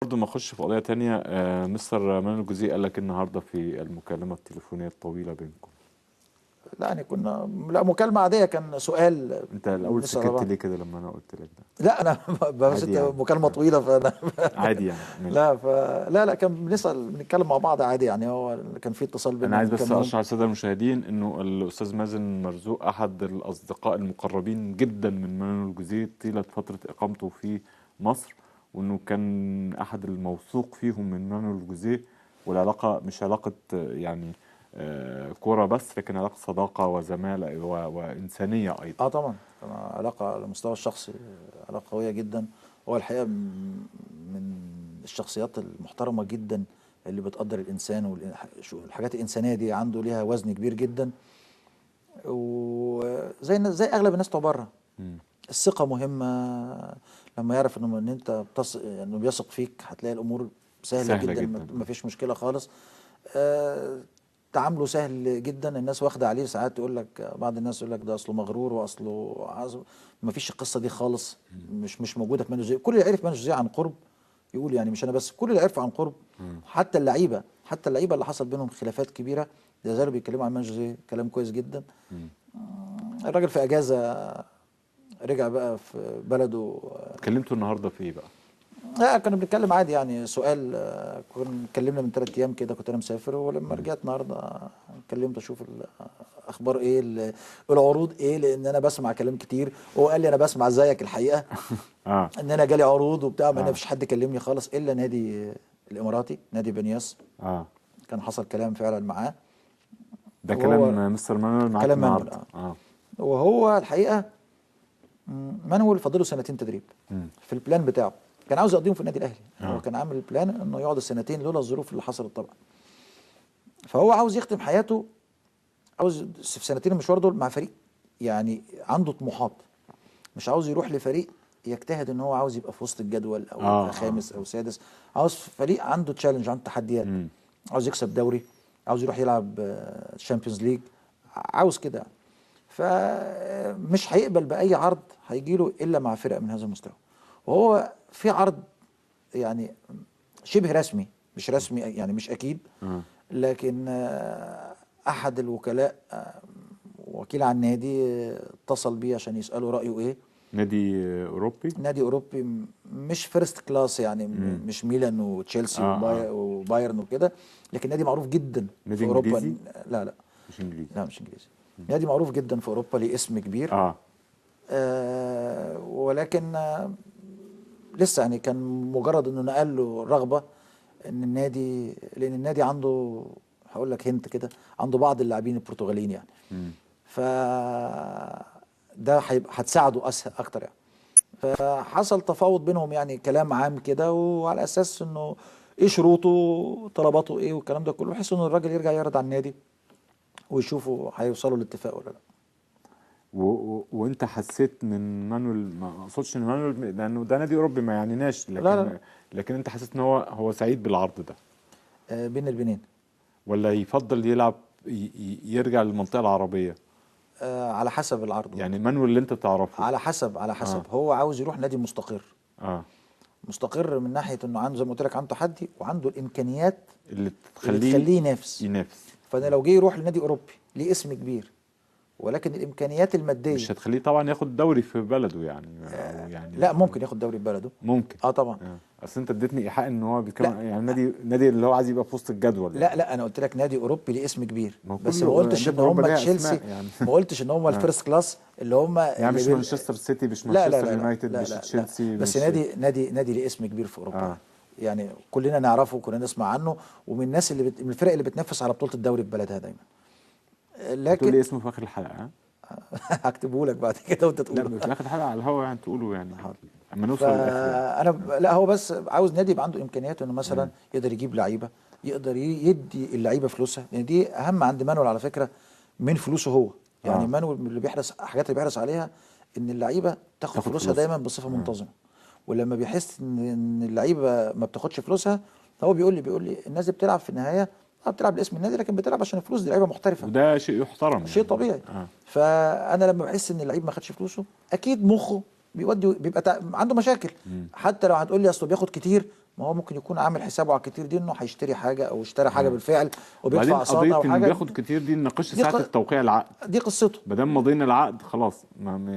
برضه ما اخش في قضية تانية، مستر مانويل جوزيه قال لك النهارده في المكالمة التليفونيه الطويلة بينكم؟ لا يعني كنا، لا مكالمة عادية، كان سؤال. انت الاول بنسأل سكت بعض. ليه كده لما انا قلت لك ده؟ لا انا بس عادي انت يعني. مكالمة طويلة فانا عادي يعني، ماشي. لا لا لا، كان بنسال، بنتكلم مع بعض عادي يعني، هو كان في اتصال بينا. انا عايز من بس كام يوم. اشرح للسادة المشاهدين انه الاستاذ مازن مرزوق احد الاصدقاء المقربين جدا من مانويل جوزيه طيلة فترة اقامته في مصر، وانه كان احد الموثوق فيهم من مانويل جوزيه، والعلاقة مش علاقة يعني كورة بس، لكن علاقة صداقه وزماله وانسانيه ايضا. طبعا علاقة على المستوى الشخصي علاقة قوية جدا. هو الحقيقة من الشخصيات المحترمة جدا اللي بتقدر الانسان، والحاجات الانسانية دي عنده ليها وزن كبير جدا، وزي زي اغلب الناس بتوع بره. الثقة مهمة، لما يعرف ان انت انه بيثق فيك هتلاقي الامور سهلة جدا، جدا. ما فيش مشكلة خالص. تعامله سهل جدا، الناس واخده عليه. ساعات يقول لك بعض الناس يقول لك ده اصله مغرور واصله عزم، ما فيش القصة دي خالص، مش موجودة في مانويل جوزيه. كل اللي عرف مانويل جوزيه عن قرب يقول، يعني مش انا بس، كل اللي عرفه عن قرب، حتى اللعيبة اللي حصل بينهم خلافات كبيرة لا زالوا بيتكلموا عن مانويل جوزيه كلام كويس جدا. الراجل في اجازه رجع بقى في بلده. اتكلمتوا النهارده في ايه بقى؟ لا كنا بنتكلم عادي يعني، سؤال كنا اتكلمنا من 3 ايام كده، كنت انا مسافر، ولما رجعت النهارده اتكلمت اشوف الاخبار ايه، العروض ايه، لان انا بسمع كلام كتير، وهو قال لي انا بسمع زيك الحقيقة ان انا جالي عروض وبتاع، ما فيش حد كلمني خالص الا نادي الاماراتي، نادي بنياس. كان حصل كلام فعلا معاه. ده كلام مستر مانويل معاك النهارده. وهو الحقيقة مانويل فاضلة 2 سنين تدريب في ال plan بتاعه، كان عاوز يقضيهم في النادي الاهلي. هو كان عامل plan انه يقعد 2 سنين لولا الظروف اللي حصلت طبعا. فهو عاوز يختم حياته، عاوز في 2 سنين المشوار دول مع فريق يعني عنده طموحات، مش عاوز يروح لفريق يجتهد ان هو عاوز يبقى في وسط الجدول او يبقى خامس او سادس، عاوز فريق عنده challenge، عنده تحديات، عاوز يكسب دوري، عاوز يروح يلعب Champions League، عاوز كده. فمش هيقبل باي عرض هيجيله الا مع فرقه من هذا المستوى. وهو في عرض يعني شبه رسمي، مش رسمي يعني مش اكيد، لكن احد الوكلاء، وكيل عن النادي، اتصل بيه عشان يساله رايه ايه. نادي اوروبي؟ نادي اوروبي مش first class يعني، مش ميلان وتشيلسي وبايرن وكده، لكن نادي معروف جدا نادي في اوروبا. إنجليزي؟ لا لا مش انجليزي. لا مش انجليزي. نادي معروف جدا في اوروبا، ليه اسم كبير. ولكن لسه يعني كان مجرد انه نقل له رغبة ان النادي، لان النادي عنده، هقول لك هنت كده، عنده بعض اللاعبين البرتغاليين يعني. ف ده هتساعده اسهل اكتر يعني. فحصل تفاوض بينهم يعني، كلام عام كده، وعلى اساس انه ايه شروطه، طلباته ايه، والكلام ده كله، بحيث انه الراجل يرجع يعرض على النادي ويشوفوا هيوصلوا لاتفاق ولا لا. وانت حسيت من مانويل، ما اقصدش ان مانويل لانه ده نادي اوروبي ما يعنيناش، لكن لا لا. لكن انت حسيت ان هو سعيد بالعرض ده؟ بين البنين. ولا يفضل يلعب يرجع للمنطقة العربية؟ على حسب العرض يعني. مانويل اللي انت تعرفه على حسب هو عاوز يروح نادي مستقر. مستقر من ناحية انه عنده زي ما قلت لك عنده تحدي، وعنده الامكانيات اللي تخليه ينافس. فانا لو جه يروح لنادي اوروبي ليه اسم كبير، ولكن الامكانيات المادية مش هتخليه طبعا ياخد دوري في بلده يعني، يعني لا ممكن ياخد دوري في بلده، ممكن. طبعا. اصل انت اديتني ايحاء ان هو بيتكلم يعني نادي اللي هو عايز يبقى في وسط الجدول يعني. لا لا، انا قلت لك نادي اوروبي ليه اسم كبير، بس ما قلتش ان هم تشيلسي يعني. ما قلتش ان هم ال first class اللي هم يعني مش مانشستر سيتي، مش مانشستر يونايتد، مش تشيلسي، بس نادي نادي نادي ليه اسم كبير في اوروبا. يعني كلنا نعرفه وكلنا نسمع عنه، ومن الناس اللي من الفرق اللي بتنافس على بطوله الدوري في بلدها دايما. لكن تقول لي اسمه في اخر الحلقة؟ هكتبه لك بعد كده وانت تقوله. لا في اخر الحلقة على الهوا يعني تقوله يعني اما نوصل للاخر. انا لا، هو بس عاوز نادي يبقى عنده امكانيات انه مثلا يقدر يجيب لعيبة، يقدر يدي اللعيبة فلوسها، لان دي اهم عند مانويل على فكرة من فلوسه هو يعني. مانويل اللي بيحرص، الحاجات اللي بيحرص عليها ان اللعيبة تاخد فلوسها دايما بصفة منتظمة، ولما بيحس ان اللعيبة ما بتاخدش فلوسها هو بيقول لي الناس دي بتلعب في النهاية، بتلعب لاسم النادي، لكن بتلعب عشان الفلوس، دي لعيبة محترفه، وده شيء يحترم يعني. شيء طبيعي. فانا لما بحس ان اللعيب ما خدش فلوسه اكيد مخه بيودي، بيبقى عنده مشاكل. حتى لو هتقول لي اصله بياخد كتير، ما هو ممكن يكون عامل حسابه على الكتير دي انه هيشتري حاجة او اشترى حاجة بالفعل وبيدفع بعدين اقساط قضية او انه حاجة. بياخد كتير دي نناقشها دي ساعة التوقيع العقد. دي قصته. ما دام مضينا العقد خلاص. ما